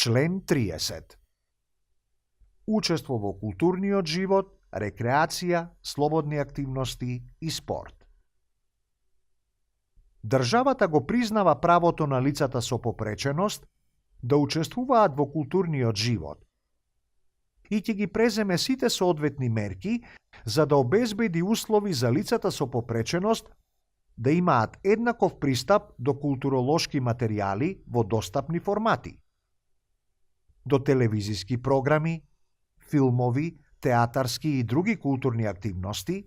Член 30. Учество во културниот живот, рекреација, слободни активности и спорт. Државата го признава правото на лицата со попреченост да учествуваат во културниот живот и ќе ги преземе сите соодветни мерки за да обезбеди услови за лицата со попреченост да имаат еднаков пристап до културолошки материјали во достапни формати, до телевизиски програми, филмови, театарски и други културни активности,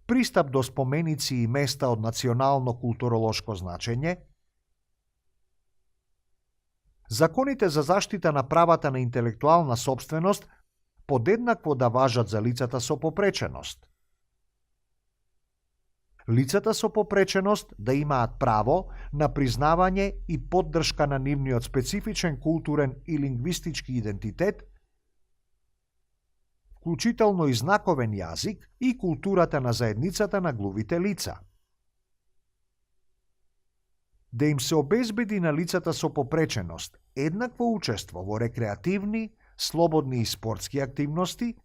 пристап до споменици и места од национално културолошко значење, законите за заштита на правата на интелектуална сопственост подеднакво да важат за лицата со попреченост. Лицата со попреченост да имаат право на признавање и поддршка на нивниот специфичен културен и лингвистички идентитет, вклучително и знаковен јазик и културата на заедницата на глувите лица. Да им се обезбеди на лицата со попреченост еднакво учество во рекреативни, слободни и спортски активности,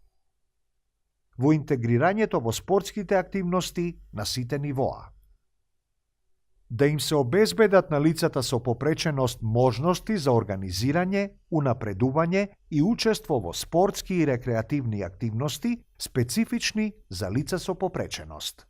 во интегрирањето во спортските активности на сите нивоа. Да им се обезбедат на лицата со попреченост можности за организирање, унапредување и учество во спортски и рекреативни активности специфични за лица со попреченост.